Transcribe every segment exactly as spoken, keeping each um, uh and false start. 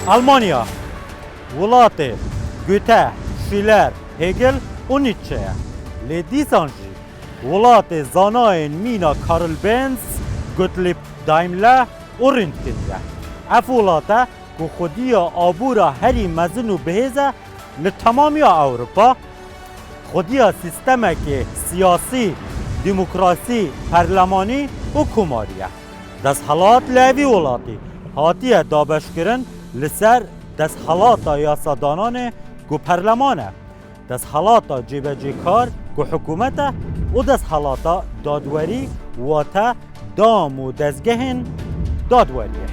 Almanya, welatê Goethe, Schiller, Hegel û Nietzsche ye. Lê dîsan jî welatê zanayên mîna Karl Benz, Gottlieb Daimler û Röntgen ye. Ev welat e ku xwediya abûra herî mezin û bihêz e li temamiya Ewropa, xwediya sîstemekê siyasî, demokrasî, perlemanî û komarî ye. Desthilat li evî welatî hatiye dabeşkirin li ser desthilata yasadananê ku perleman e, desthilata cêbecêkar ku hikûmet e û desthilata dadwerî, wate dam û dezgehên dadweriyê.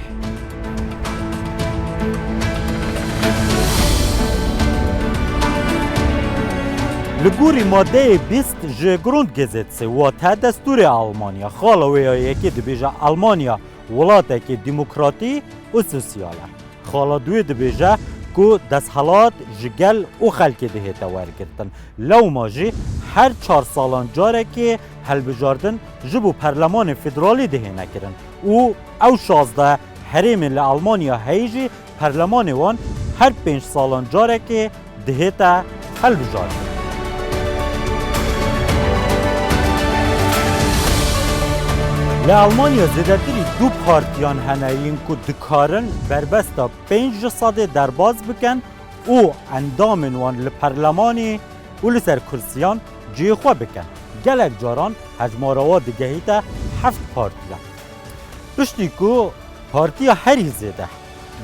Li gorî madeyê bîst ji Grundgesetzê, wate destûrê Almanya, xala wê ya yekê dibêje Almanya welatekî demokratî û sosyal e. Xala duwê dibêje ku desthilat ji gel û xelkê dihête wergirtin. Lewma jî her çar salan carekê helbijardin ji bo perlemanê federalî dihêne kirin û ew şazdeh herêmên li Almanya heyî jî perlemanê wan her pênc salan carekê dihête helbijardin. Li Almanya zêdetirî du partiyan hene yên ku dikarin berbesta pênc ji sedê derbas bikin û endamên wan li perlemanê û li ser kursiyan cihê xwe bikin. Gelek caran hejmara wa digehîte heft partiyan. Piştî ku partiya herî zêde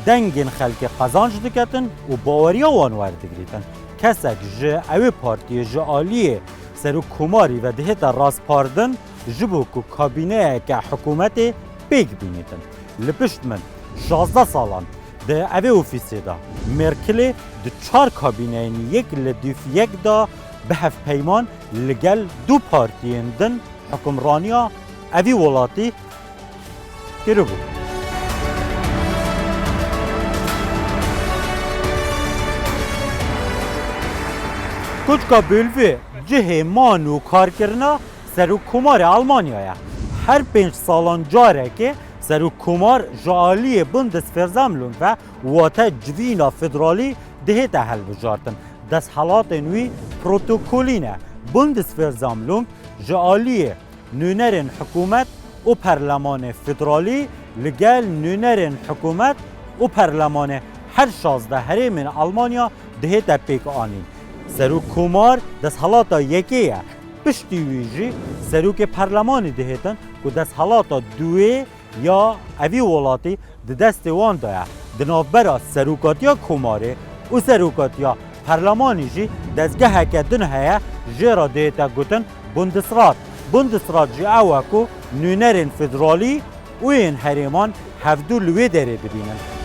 dengên xelkê qezanc diketin û baweriya wan werdigirîtin, kesek ji ewê partiyê ji aliyê serokkomarî ve dihête raspardin, ji bo ku kabîneyeke hikûmetê pêk bînîtin. Li pişt min şazdeh salan di evê ofîsê de Merkelê di çar kabîneyên yek li dûv yek de bi hevpeyman li gel du partiyên din hukimraniya evî welatî kiribû. Koçka Bellevue cihê man û karkirina serokkomarê Almanya ye. Her pênc salan carekê serokkomar ji aliyê Bundesversammlung ve, wate civîna federalî, dihête helbijartin. Desthilatên wî protokolî ne. Bundesversammlung ji aliyê nûnerên hikûmet û perlemanê federalî li gel nûnerên hikûmet û perlemanê her şazdeh herêmên Almanya dihête pêk anîn. Serokkomar desthilata yekê ye. Piştî wî jî serokê perlemanî dihêtin ku desthilata duwê ya evî welatî di destê wan de ye. Di navbera serokatiya komarê û serokatiya perlemanî jî dezgeheke din heye, jê re dihête gotin Bundesrat. Bundesrat jî ew e ku nûnerên federalî û yên herêman hevdu li wê derê dibînin.